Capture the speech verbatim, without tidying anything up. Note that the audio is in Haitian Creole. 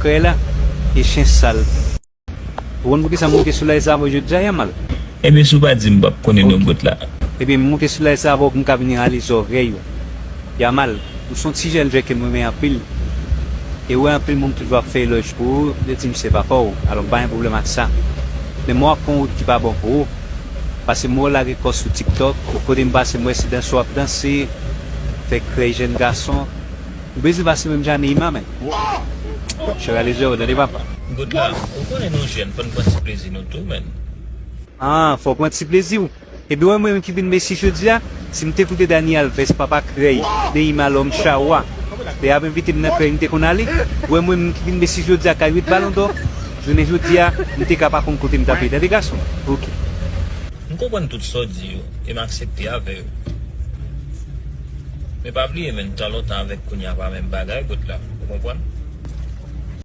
Krèy la, e chen sal. Ou konn poukisa m monte sou live sa avè w jodi a, Yamal? Ebyen, si w pa di m, m p ap konnen non, bòt la. Ebyen, m monte sou live sa avè w pou m ka vin rale zòrèy ou. Yamal, ou se yon ti jèn jwè ke m renmen anpil. E ou wè anpil moun toujou ap fè elòj pou ou, yo di m se papa w, alò m pa gen pwoblèm ak sa. Men mwen w ap pran wout ki pa bon pou ou. Paske m wè w lage kò sou TikTok, kote m pase m wè se danse w ap danse, fè krèy jèn gason. Ou bezwen pase menm jan Neymar, men. Chè rale zòrèy w, tande papa. Bòt la, ou konnen nou jèn, fò n pran ti plezi nou tou, men. Ah, fò w pran ti plezi w. Epi wè mwen menm ki vin Messi jodi a, si m te koute Dani Alves, papa krèy, Neymar lòm chawa, lè y ap envite m nan krèy, m te konn ale. Wè mwen menm ki vin Messi jodi a, kay uit balon dò, jounen jodi a, m te ka pa konn kote m t ap ye. Tande gason. Ok. M konprann tout sa w di yo, e m aksepte avè yo. Men pa bliye, men, tan lontan avèk kounye a pa menm bagay, bòt la. Ou konprann?